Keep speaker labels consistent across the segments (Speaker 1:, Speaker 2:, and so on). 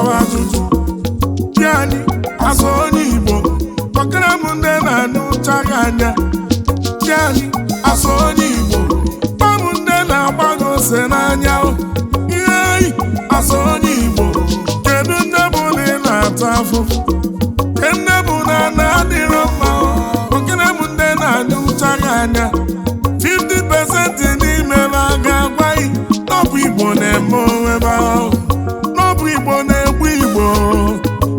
Speaker 1: jụọwa ajụjụ dị anyị azụ onye Igbo kpọkara m ndị na-anya ụcha gị anya dị anyị azụ onye Igbo kpam ndị na-agba gị ose n'anya ihe eyi azụ onye Igbo kedu nne bụ na ị na-ata afụfụ nne bụ na na adịrọ mma kpọkara m ndị na-anya ụcha gị anya 50% n'ime ha ga-agwa gị n'ọbụ Igbo na-eme onwe ha n'ọbụ Igbo na-egbu Igbo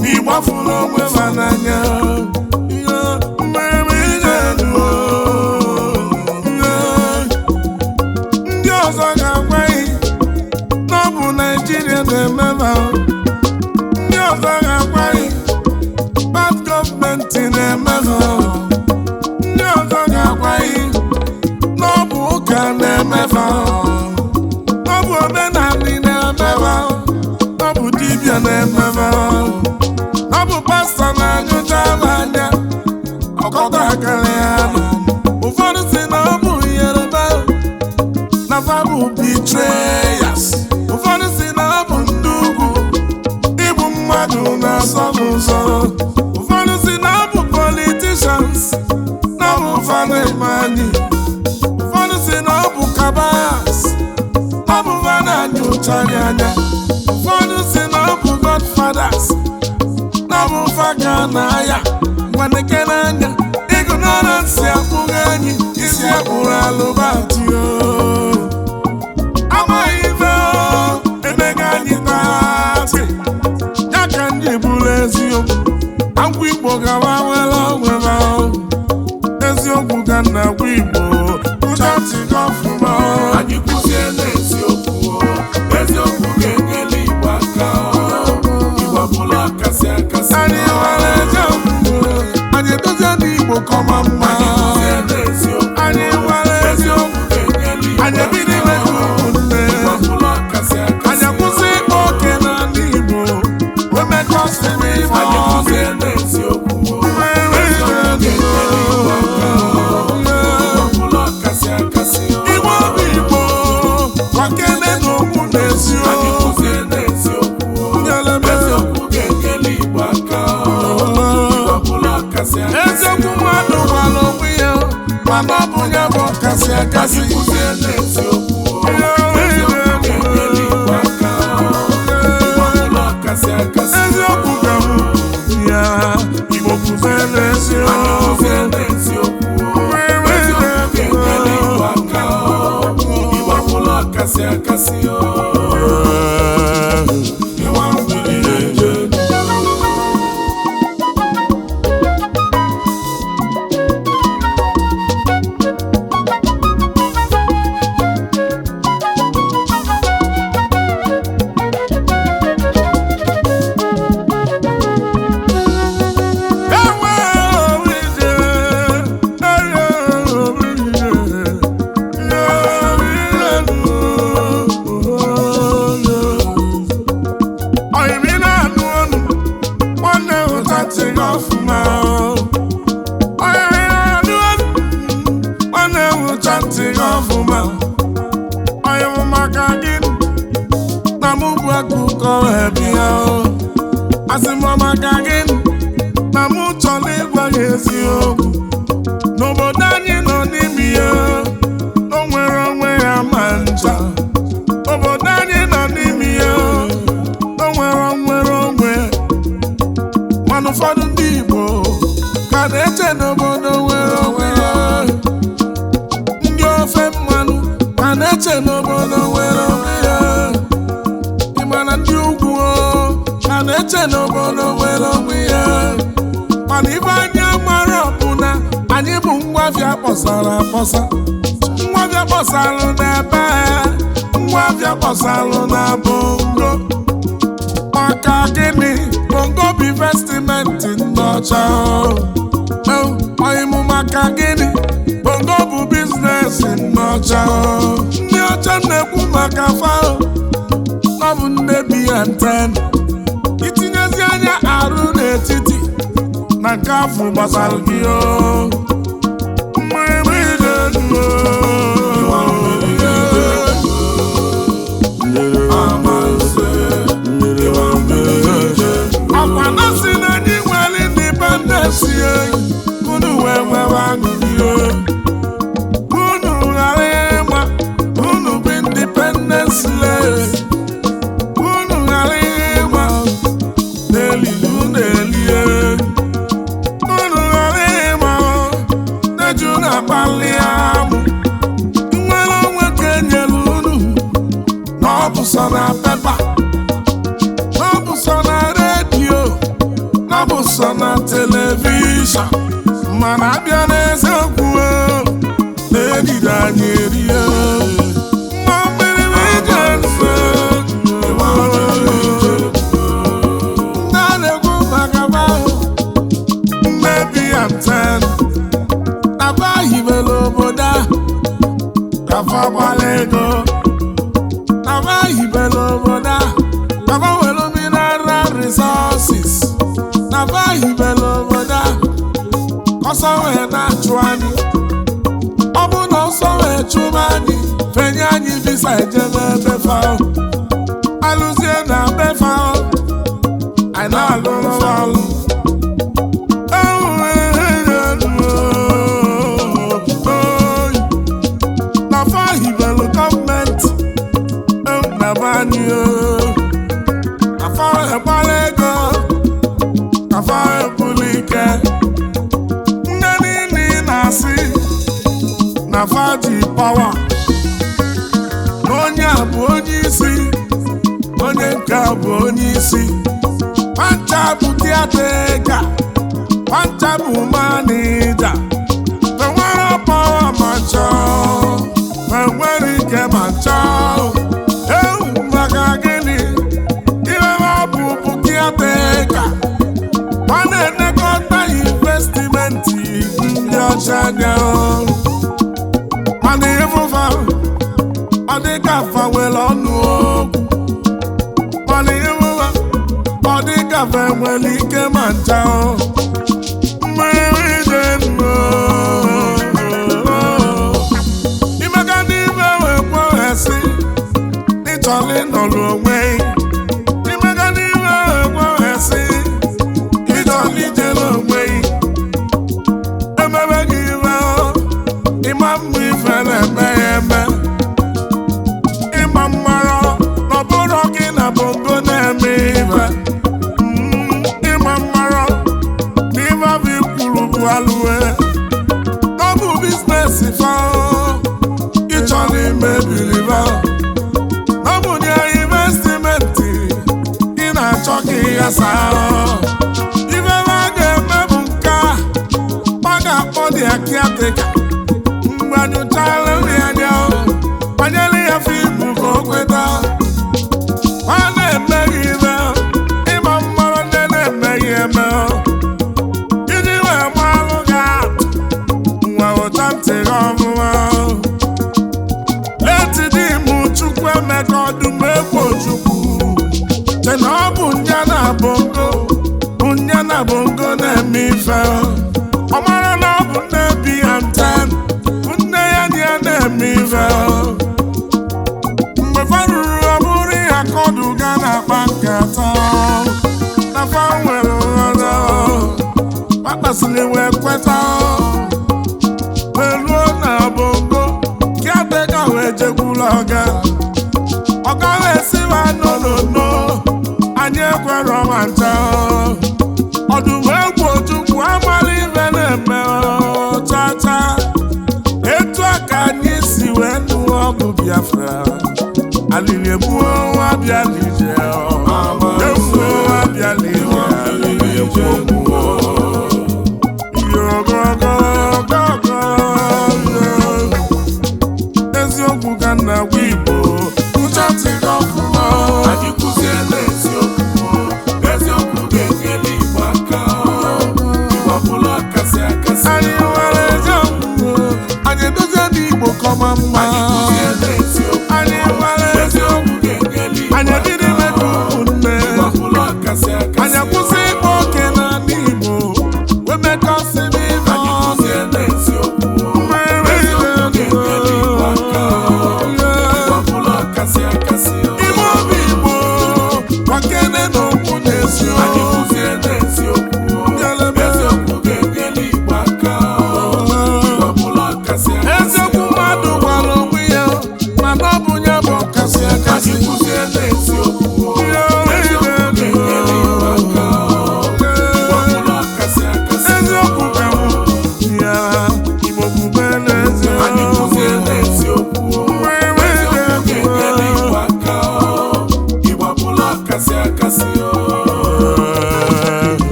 Speaker 1: na Igbo afụrụ onwe ha n'anya. Ndị ọzọ ga-agwa gị n'ọbụ Naijiria na-eme ha, ndị ọzọ ga-agwa gị bad gọọmenti na-eme ha, ndị ọzọ ga-agwa gị n'ọbụ ụka na-eme ha, n'ọbụ omenala na-eme ha, n'ọbụ dibịa na-eme ha, n'ọbụ pastọ na-anyụcha ha anya ọkọta akara ya. Ụfọdụ si na ọ bụ Yoruba na fa bụ betrayers, ụfọdụ si na ọ bụ ndị ugwu igbu mmadụ na-asọ n'ụzọ, ụfọdụ si na ọ bụ politicians na ọ bụ fa na-eme anyị, ụfọdụ si na ọ bụ cabals na ọ bụ fa na-anya ụcha anyị anya, ụfọdụ si na ọ bụ godfathers na ọ bụ fa ka na-aya nwaneke n'anya. Ignorance akpụghị anyị isi akpụrụ alụbatio amaghị ife emega anyị taatị ya ka ndị bụrụ eziokwu agwụ Igbo gawa nwere onwe ha eziokwu ka nna agwụ Igbo ụchatigo ọfụma.
Speaker 2: Anyị kwụzie n'eziokwu, eziokwu ga-enyere Igbo aka, Igbo bụrụ akasị akasị.
Speaker 1: Anyị nwere eziokwu, anyị edozie ndị Igbo kọma mma.
Speaker 2: Anyị kwụzie n'eziokwu,
Speaker 1: Anyị nwere eziokwu,
Speaker 2: ga-enyere Igbo
Speaker 1: anyị ebido ime ka ụmụnne
Speaker 2: Igbo bụrụ akasị akasị.
Speaker 1: Anyị akwụsị ịkpa oke n'ala Igbo wee mekọsịrị ife
Speaker 2: Anyị
Speaker 1: ọzọ.
Speaker 2: kwụzie n'eziokwu, eziokwu ga-enyere Igbo aka, Igbo bụrụ akasị akasị.
Speaker 1: Igbo bụ Igbo kwakene n'okwu
Speaker 2: Anyị
Speaker 1: n'eziokwu
Speaker 2: kwụzie n'eziokwu, eziokwu ga-enyere Igbo aka, Igbo bụrụ akasị akasị.
Speaker 1: Eziokwu mmadụ gwara onwe ya mana ọ bụ ya bụ ọkasị akasị.
Speaker 2: Anyị kwụzie n'eziokwu, eziokwu ga-enyere Igbo aka, Igbo bụrụ akasị akasị.
Speaker 1: Eziokwu ka m ya Igbo kwuzie
Speaker 2: Anyị
Speaker 1: n'eziokwu.
Speaker 2: kwụzie n'eziokwu, eziokwu ga-enyere Igbo aka, Igbo bụrụ akasị akasị. Ịwa mmiri na-eje.
Speaker 1: Asị m maka gị na mụ chọrọ ịgwa gị eziokwu n'obodo anyị nọ n'ime ya o nwere onwe ya ma ncha. Obodo anyị nọ n'ime ya o nwere nwere onwe, mana ụfọdụ ndị Igbo ka na-eche n'obodo nwere onwe ya, ndị ofe mmanụ ka na-eche n'obodo nwere onwe ya, ị ma na ndị ugwu ka na-eche n'obodo nwere onwe ya. Mana ibe anyị mara bụ na anyị bụ ngwafịa kpọsara akpọsa, ngwafịa kpọsalụ n'ebe, ngwafịa kpọsalụ na bongo. Maka gịnị? Bongo bụ investment ndị ọcha. Ọyịmụ maka gịnị? Bongo bụ business ndị ọcha. Ndị ọcha na-ekwu maka fao ọ bụ nne bi ya nten itinyezi anya arụ n'etiti na nke afọ gbasara gị o. Mmiri na-enu o.
Speaker 2: Amanze, ịwa mmiri.
Speaker 1: Politician, mana abịa n'eziokwu, na-ejide anyị erie mma mmiri ije nso. Ndị a na-ekwu maka ahụ mmebi ya nten na ba hibere obodo a ka fa gbara ego, na ba hibere obodo a ka fa were mineral resources, na ba hibere obodo a ọsọ wee na-achụ anyị. Ọ bụ na ọsọ wee chụba anyị, fenye anyị visa, ejebe ebe fa, alụzie na befa anyị na-alụrụ ọlụ. Na fa hibelu gọọmenti na be anyị, na fa egbara ego, na fa ebulu ike. Ndị niile ị na-asị na fa ji power, na onye a bụ onye isi, onye nke a bụ onye isi, pancha bụ caretaker, pancha bụ manager. Enwere power ma chọọ, ma enwere ike ma chọọ ewu. Maka gịnị? Ihe ha bụ bụ caretaker. Ọ na-elekọta investment ndị ọcha anya, mana ịfụfa, ọ dị ka fa nwere ọnụ okwu, mana ịfụfa, ọ dị ka fa nwere ike ma ncha. Mmiri dị nnọọ imega n'ime wee kwesị ịchọrọ ịnọrọ onwe imega n'ime wee kwesị ịchọrọ ijere onwe. Emebe gị iwe, ịma mma, ife na-eme ya eme, ịma mmara na ọ bụrụ gị na bongo na-eme ife. Ịma mmara na ife bụ ikwuru bụ alụwe ọ bụ business fa ịchọrọ imebiriba, ọ bụ na investment ị na-achọ ka ị ghasa. Ife a ga-eme bụ nke a, ọ ga-akpọ dị caretaker mgbe anyụchala nri anya, banyere ya film ka o kweta ọ na-emeghị ime. Ịma mmanụ ndị na-emeghị eme iji wee gbalụ gị atụ nwa ụcha ntị gị ọfụma. Leti di m, Chukwu Emeka Ọdụm Egwu Chukwu, che na ọ bụ nya na bongo, bụ nya na bongo na-eme ife. Ọ mara na ọ bụ nne bi ya nte, bụ nne ya na ya na-eme ife. Mgbe fa ruru, ọ bụrụ ya kọdụ ga na-akpa nkata na fa nwere nghọta, kpakpasịrị wee kweta, wee ruo na bongo, caretaker wee jekwuru ọga. Ọga wee sị wa, "No, no, no, anyị ekwerọ ma ncha." Ọdụm Egwu Ojukwu amala ife na-eme cha cha. Etu a ka anyị si wee nụọ ọgụ Biafra, alili egbuo nwa bịala ije, egbuo nwa bịala ije, alili egbuo. Yogogogogo, eziokwu ka nna gwa Igbo, ụcha tiri ọfụma.
Speaker 2: Anyị kụzie n'eziokwu, eziokwu ga-enyere Igbo aka. Igbo ọbụla akasị akasị.
Speaker 1: Anyị nwere eziokwu, anyị edozie ndị Igbo kọma mma.
Speaker 2: Anyị kụzie n'eziokwu,
Speaker 1: Anyị nwere eziokwu,
Speaker 2: eziokwu ga-enyere Igbo
Speaker 1: anyị
Speaker 2: aka.
Speaker 1: ebido ime ka ụmụnne.
Speaker 2: Igbo ọbụla akasị akasị.
Speaker 1: Anyị akwụsị ịkpa oke n'ala Igbo, wee mekọsịrị ibe
Speaker 2: Anyị
Speaker 1: ọnụ.
Speaker 2: kụzie n'eziokwu, eziokwu ga-enyere Igbo aka. Igbo ọbụla akasị akasị.
Speaker 1: Ime obi Igbo gbakene n'okwu
Speaker 2: Anyị
Speaker 1: n'eziokwu.
Speaker 2: kụzie n'eziokwu, eziokwu ga-enyere Igbo aka. Igbo ọbụla akasị akasị.
Speaker 1: Eziokwu mmadụ gwara onwe ya.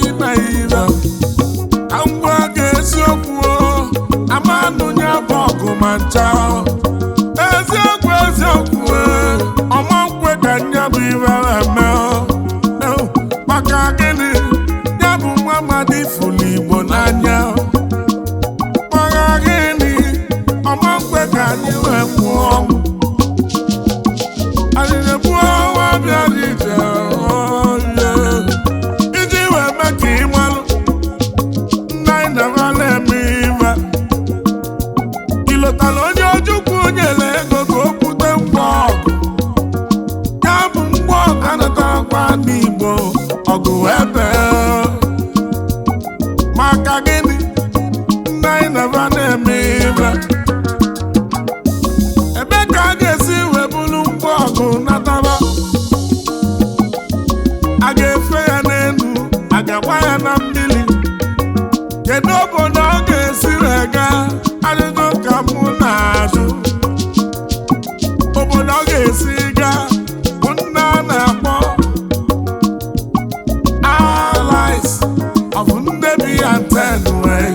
Speaker 1: ime ibe ka m gwa gị eziokwu o, amanụ ya bụ ọgụ ma ncha. Eziokwu eziokwu e, ọma nkwe ka nya bụ ibe eme o. Maka gịnị? Ya bụ nwa amadi fụlụ Igbo n'anya. Maka gịnị? Ọma nkwe ka anyị wee nwụọ ọnwụ. Anyị na-egbu ọnwa bịara ije oye. Iji wee mee ka ị malụ ndị anyị na-amala eme ibe. Ị lọtara onye Ojukwu nyere ego ka o bute ngwa ọgụ. Ya bụ ngwa ọgụ anatakwa n'Igbo ọgụ ebe. Maka gịnị? Ndị anyị na-aba na-eme ibe. Ebe ka a ga-esi wee bulu ngwa ọgụ nataba? A ga-efe ya n'elu, a ga-agba ya na mmiri. Kedu obodo ọ ga-esi wee gaa? Ajụjụ ka mụ na-ajụ. Obodo ọ ga-esi gaa bụ ndị a na-akpọ allies of ndị bi ya wee.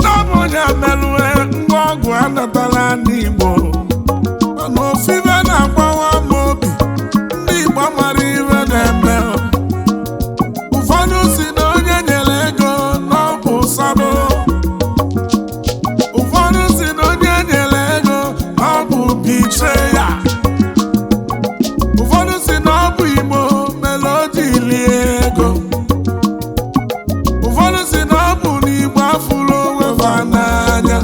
Speaker 1: N'ọbụ ya merue ngwa ọgụ anatala n'Igbo. Mana ofu ibe na-agbawa m obi, ndị Igbo mara ibe na-eme. Ụfọdụ si na onye nyere ego na ọ bụ sabo. Ụfọdụ si na onye nyere ego na ọ bụ betrayer. Ụfọdụ si na ọ bụ Igbo mere o ji lie ego. Ụfọdụ si na ọ bụ na Igbo afụrụ onwe fa n'anya.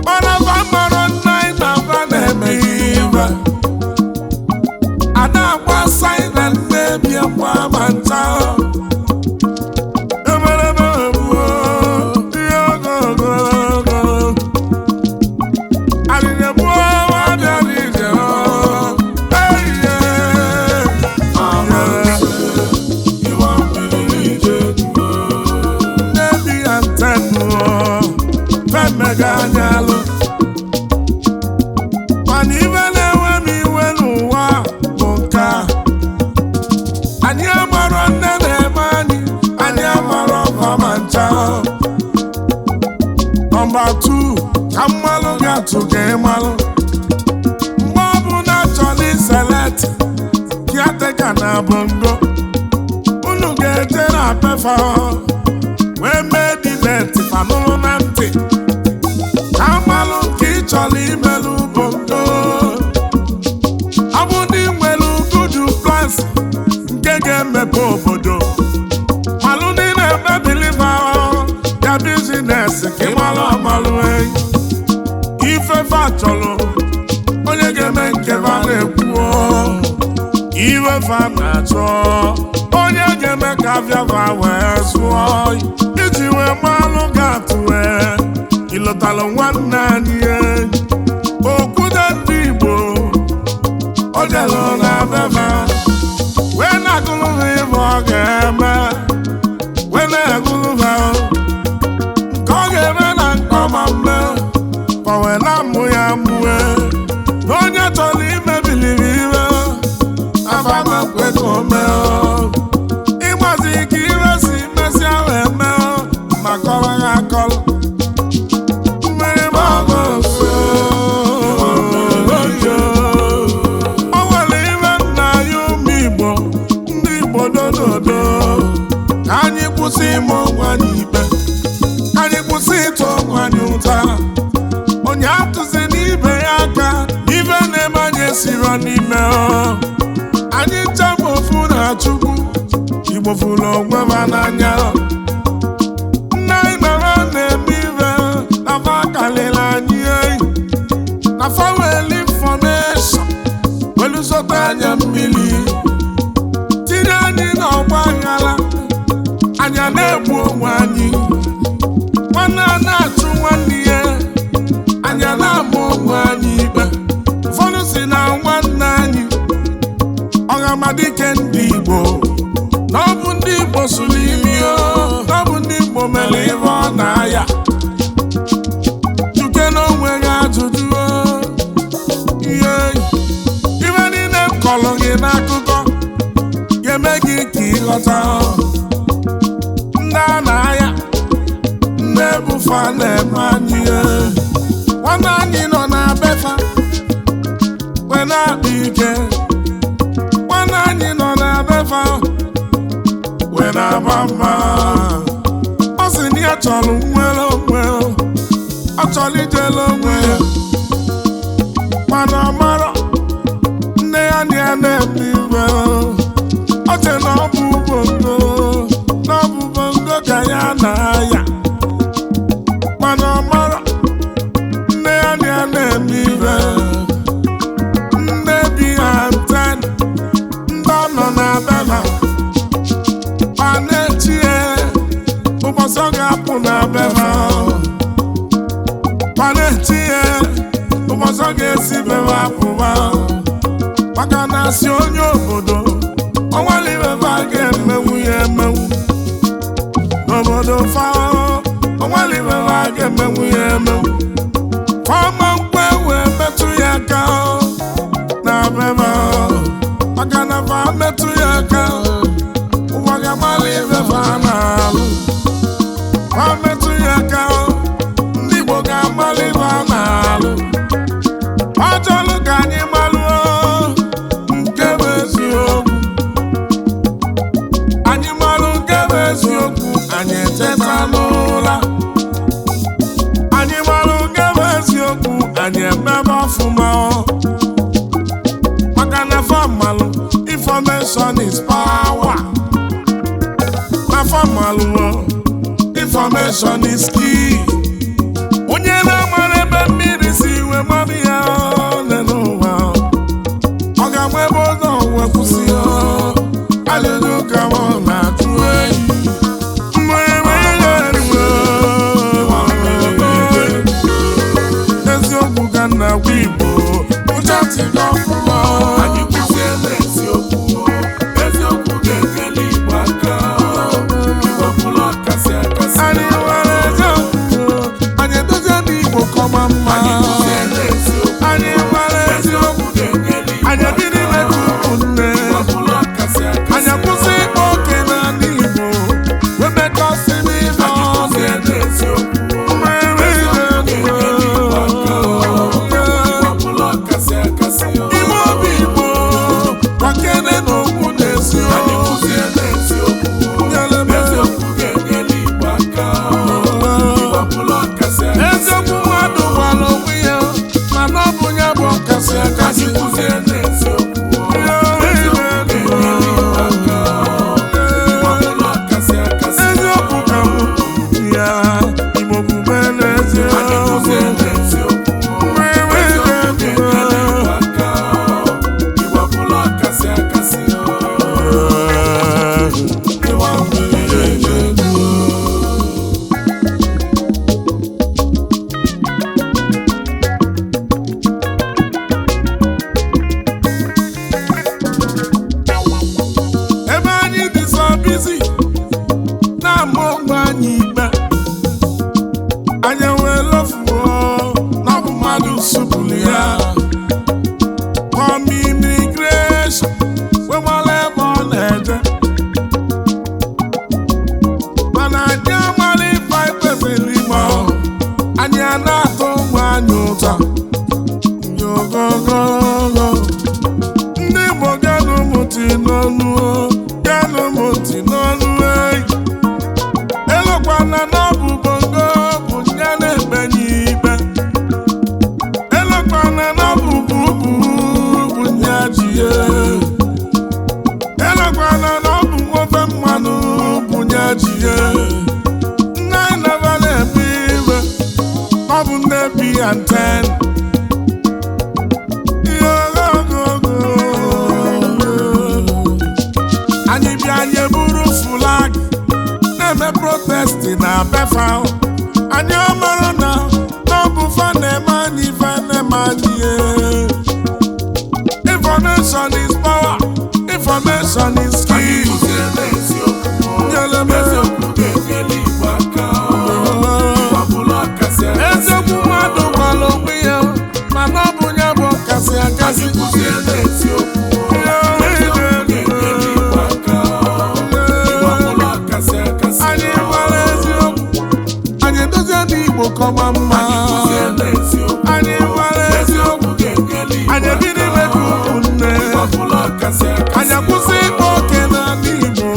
Speaker 1: Mana fa mara nna anyị na fa na-eme ibe. A na-agba saị na nne bịakwa ma ncha. Emereme egbuo, ihe ogogogo. Alịrị egbuo nwa bịara ije o. Eyiye.
Speaker 2: Iwa mmiri ije duo.
Speaker 1: Nne bi ya ntenu o, femega anya alụ. Mana ibe na-enwe m iwe n'ụwa bụ nke a. Anyị amarọ nne na-eme anyị, anyị amarọ ọfa ma ncha. Number 2, ka mmalụ ga-atụ ka ịmalụ. Mgbe ọbụla chọrọ iselect caretaker na bongo, unu ga-eje na pefa wee mee debate fanụrụ na ntị. Ka mmalụ nke ị chọrọ imelụ bongo. Ọ bụ ndị nwere good plans nke ga-emepe obodo. Malụ ndị na-eme believer ya business ka ịmalụ amalụ enyi. Ife fa chọrọ onye ga-eme nke fa na-ekwu, iwe fa na-achọ onye ga-eme ka afịa fa wee zụọ. Iji wee malụ gatụ wee ịlọtalụ nwanne anyị enyi okwute ndị Igbo o jelụ na befa wee na-agụlụ ha ife ọ ga-eme, wee na-agụlụ ha nke ọ ga-eme na nke ọma mme ka o wee na-amụ ya mụe na onye chọrọ imebiliri iwe afamakwe ka o mee. Ịgbazi ike ire si mesịa wee mee ma kọrọ ya akọrọ mmiri ma ọ bụ. O nwere iwe nna ya. Ụmụ Igbo, ndị Igbo, dododo, ka anyị kwụsị ime onwe anyị ikpe, ka anyị kwụsị ịtụ onwe anyị ụta. Onye atụzi n'ibe ya aka ife na-eme anyị esiro n'ime ọ. Anyị nchebụ ofu na Chukwu. Igbo fụrụ onwe ha n'anya. Nne anyị mara na-eme ibe na fa karịrị anyị eyi na fa weli information welusote anya mmiri tinye anyị n'ọgba aghara. Anya na-egbu onwe anyị, nwanne a na-achụ nwanne ya, anya na-ama onwe anyị ikpe. Ụfọdụ si na nwanne anyị ọhamadike ndị Igbo na ọ bụ ndị Igbo sụrụ imi o, na ọ bụ ndị Igbo mere ihe ọ na-aya. Juke na onwe gị ajụjụ o. Ihe ibe niile m kọrọ gị n'akụkọ ga-eme gị ka ị Ịghọta, ndị a na-aya, ndị ebufa na-eme anyị. Nwanne anyị nọ na befa wee na-akpa ike. Nwanne anyị nọ na befa wee na-aba mba. Ọ sị na ya chọrọ nwere onwe, ọ chọrọ ijele onwe ya, mana ọ marọ nne ya na ya na-eme iwe. Ọ che na ọ bụ bongo, na ọ bụ bongo ka ya na-aya, mana ọ marọ nne ya na ya na-eme iwe. Nne bi ha nten, ndị ọ nọ na beba ma na-echie ụbọchị ọ ga-apụ na beba, ma na-echie ụbọchị ọ ga-esi beba apụba, maka na asị onye obodo ọnwale ibeba ga-emenwu ya emenwu n'obodo fa. Ọnwale ibeba ga-emenwu ya emenwu, fama nkwe wee metụ ya aka na beba, maka na fa metụ ya aka, ụwa ga-amalị ibeba na-alụ. Fa metụ ya aka, ndị Igbo ga-amalị ibe a na-alụ. Ọ chọlụ ka anyị malụọ nke bụ eziokwu. Anyị malụ nke bụ eziokwu, anyị eteta n'ụla. Anyị malụ nke bụ eziokwu, anyị emebe ọfụma, maka na famalụ information is power. Na famalụ information is key. Onye na-amara ebe mmiri si wee mara ya ole n'ụwa, ọ ga-agba ebe ụzọ wee kwụsị ya. Alelu ka ọ na-atụ enyi mgbe ya eruo. Eziokwu ka nna gwa Igbo ụchatịga ọfụma.
Speaker 2: Anyị kwụzie n'eziokwu, eziokwu ga-enyere Igbo aka. Igbo bụrụ ọkasị akasị.
Speaker 1: Anyị nwere eziokwu, anyị edozie ndị Igbo kọma mma.
Speaker 2: Anyị kwụzie n'eziokwu,
Speaker 1: Anyị nwere eziokwu,
Speaker 2: eziokwu ga-enyere Igbo
Speaker 1: anyị
Speaker 2: aka.
Speaker 1: ebiri metụ ụmụnne.
Speaker 2: Igbo bụrụ ọkasị akasị.
Speaker 1: Anyị akwụsị ịkpa oke n'ala Igbo wee mekọsị n'ibe
Speaker 2: Anyị
Speaker 1: ọnụ.
Speaker 2: kwụzie n'eziokwu, eziokwu ga-enyere Igbo aka. Igbo bụrụ ọkasị akasị.
Speaker 1: Ime obi Igbo kwakene n'okwu
Speaker 2: Anyị
Speaker 1: na-eziokwu.
Speaker 2: kwụzie n'eziokwu, eziokwu ga-enyere Igbo aka. Igbo bụrụ ọkasị akasị.
Speaker 1: Eziokwu mmadụ gwara onwe ya, mana ọ bụ ya bụ ọkasị akasị.
Speaker 2: Anyị kwụzie n'eziokwu, eziokwu ga-enyere Igbo aka. Igbo bụrụ ọkasị akasị.
Speaker 1: Eziokwu ka m ya, Igbo bube
Speaker 2: Anyị
Speaker 1: n'eziokwu.
Speaker 2: kwụzie n'eziokwu, eziokwu ga-enyere Igbo aka. Igbo bụrụ ọkasị akasị.
Speaker 1: Ịwa mmiri. Ebe anyị dị so busy na-ama ogbe anyị ikpe, anyị wee lofuo na ọ bụ mmadụ sụpụrụ ya from immigration wee gbara ebe ọ na-eje, mana anyị amara ife anyị kwesịrị ime. Anyị a na-atọ ụmụ anyị ụta yogogogo. Ndị Igbo, ganụ m ntị n'ọnụ o, ganụ m ntị n'ọnụ eyi. Elokwana na ọ bụ bongo bụ ya na-ekpenye ikpe. Elokwana na ọ bụ bubu bụ ya ji ya. Elokwana na ọ bụ nwofe mmanụ bụ ya ji ya. Nne anyị naba na-epe iwe, ọ bụ nne bi ya nten. Ihe anyị bịa, anyị eburu flag na-eme protest na befa. Anyị amara na ọ bụ fa na-eme anyị fa na-eme anyị. Information is power, information is
Speaker 2: Anyị
Speaker 1: key.
Speaker 2: kwụzie n'eziokwu,
Speaker 1: Nyeleme.
Speaker 2: eziokwu ga-enyere Igbo aka. Igbo bụrụ ọkasị akasị.
Speaker 1: Eziokwu mmadụ gwara onwe ya, mana ọ bụ ya bụ ọkasị akasị.
Speaker 2: Anyị kwụzie n'eziokwu, eziokwu ga-enyere Igbo aka.
Speaker 1: ka ọma mma.
Speaker 2: Anyị kwuzie n'eziokwu.
Speaker 1: Anyị nwere
Speaker 2: Eziokwu ga-enyere Igbo
Speaker 1: anyị ebido ime ka ụmụnne.
Speaker 2: Igbo ọbụla ọkasị akasị.
Speaker 1: Anyị akwụsị ịkpa oke n'ala Igbo,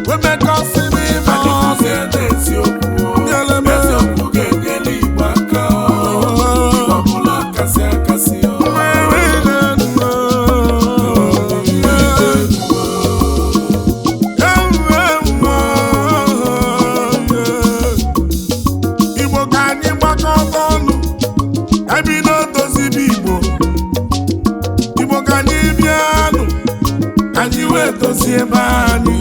Speaker 1: wee mekọsị n'ime
Speaker 2: Anyị
Speaker 1: ọnụ.
Speaker 2: kwuzie n'eziokwu.
Speaker 1: Nyere m
Speaker 2: Eziokwu ga-enyere Igbo aka. Igbo ọbụla ọkasị akasị.
Speaker 1: Mmiri na-enu. Igbo, ka anyị gbakọta ọnụ, ebido dozibe Igbo. Igbo, ka anyị bịanụ, ka anyị wee dozie ebe anyị.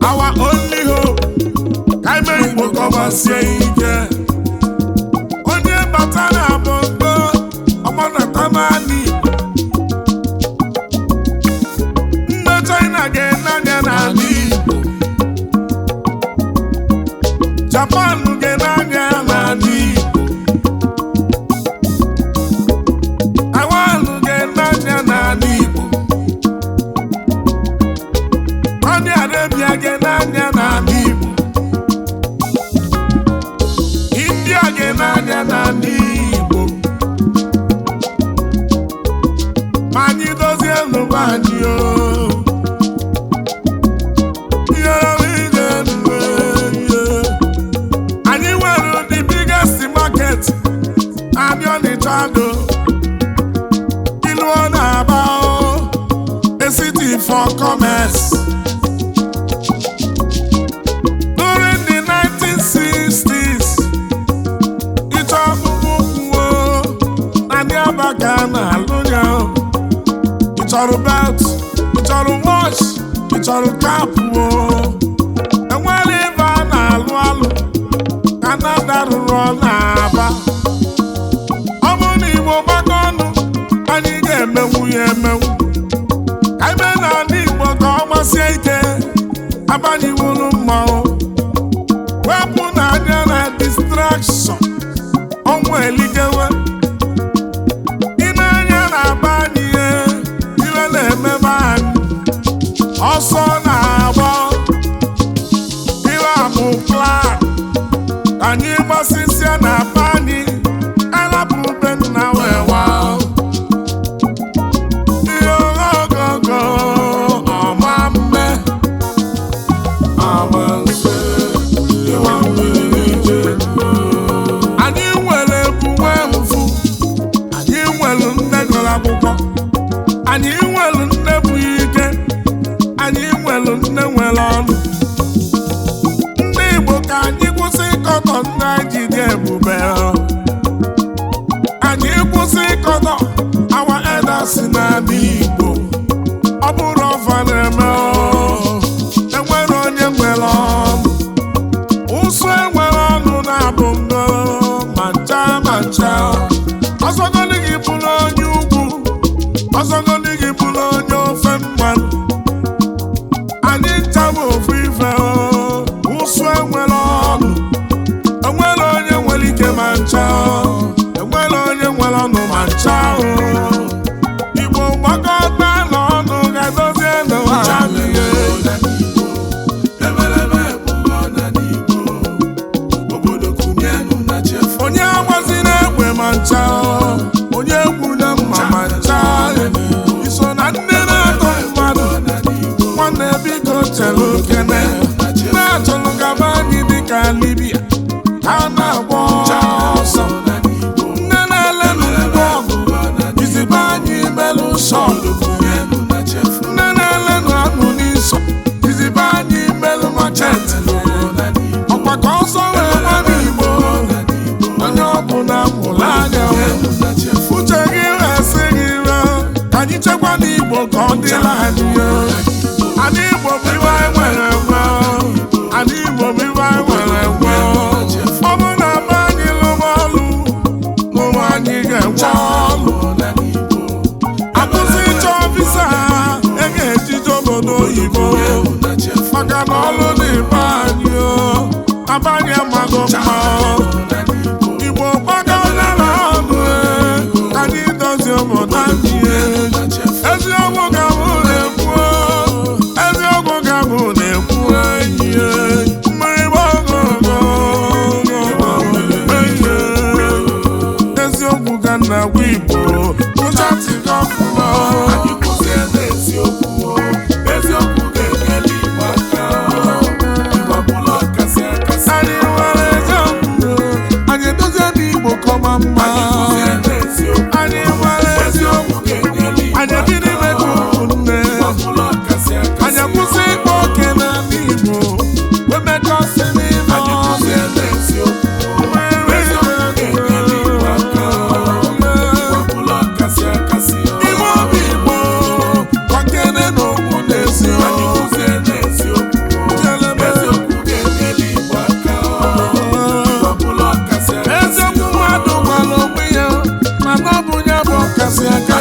Speaker 1: Our only hope, ka anyị mee Igbo ka ọ gbasie ike. Onye bata na bongo, ọgbanata n'ala Igbo. Ndị China ga-ene anya n'ala Igbo, Japan ga-ene anya n'ala Igbo, Taiwan ga-ene anya n'ala Igbo, Saudi Arabia ga-ene anya n'ala Igbo, India ga-ene anya n'ala Igbo. Ma anyị dozie n'ụwa anyị o. Anyị nwere the biggest market anyị, Ọnịcha do ilu ọ na-aba o, a city for commerce. During the 1960s, ịchọ akpụkpọ ụkwụ o, na ndị Aba ka a na-alụ ya o. Ị chọrọ belt, ị chọrọ watch, ị chọrọ cap o, enwere ife a na-alụ alụ Kanada rụrụ ọ na-aba. Ọ bụrụ na Igbo gbakọ ọnụ, anyị ga-emenwu ya emenwu. Ka ime n'ala Igbo ka ọ gbasie ike, abanyiwuru mmanwụ, wepụ na anya na distraction. Ọnwụ elikewe ị na-anya na-aba anyị, ihe iwe na-emebe anyị, ọsọ na-agba. Iwe abụ plan, anyị gbasịsịa na be anyị, arapụ be nna wee waa. Ihe ogogogo ọma mme.
Speaker 2: Amanse, ịwa mmiri ije.
Speaker 1: Anyị nwere ebu nwee mfu, anyị nwere nne gụrụ akwụkwọ, anyị nwere nne bụ ike, anyị nwere nne nwere ọnụ. Ndị Igbo, ka anyị kwụsị ịkọtọ ndị anyị ji dị ebube. Anyị kwụsị ịkọtọ our elders n'ala Igbo. Ọ bụrụ ọfa na-eme o, enwere onye nwere ọnụ ụsụ, enwere ọnụ na-abụ ngo ma ncha ma ncha. Ọsọgodi gị bụrụ onye ugwu, ọsọgodi gị bụrụ onye ofe mmanụ, anyị ncha bụ ofu ife o. Ụsụ enwere ọnụ, enwere onye nwere ike ma ncha o. Enwere onye nwere ọnụ ma ncha o. Igbo, gbakọta n'ọnụ ga-edozie n'ụwa anyị.
Speaker 2: Emereme ekpughe n'ala Igbo, obodo kụnyenụ na chefu.
Speaker 1: Onye agbazina egbe ma ncha, onye egwu na mma ma ncha. Iso na ndị na-atọ mmadụ, nwanne, biko chere okene na-achọrọ gaba anyị dịka Libya ha na-agba ọsọ. Nne na-ele n'ugbo ọgụ izibe anyị melụ shop, nne na-ele anụ n'iso izibe anyị melụ market. Ọkwa ka ọsọ wee gbara Igbo, onye ọbụla mụrụ anya. Uche gị resị gị re, ka anyị chekwa n'Igbo ka ọ dịla anyị. Anyị Igbo bụ iwe anyị nwere enwe, anyị Igbo bụ iwe anyị nwere enwe. Ọ bụ na be anyị lụwa ọlụ n'ụwa, anyị ga-enwe ọlụ. Akwụsị ịchọ visa e ga-ejije obodo oyibo, maka na ọlụ dị be anyị o, abanye amago mma o. Igbo, gbakọtara ọnụ e, anyị dozie obodo anyị e. Eziokwu ka mụ na-ekwu o, eziokwu ka mụ na-ekwu enyi e. Mmiri ogogo. Ọkasị akasị.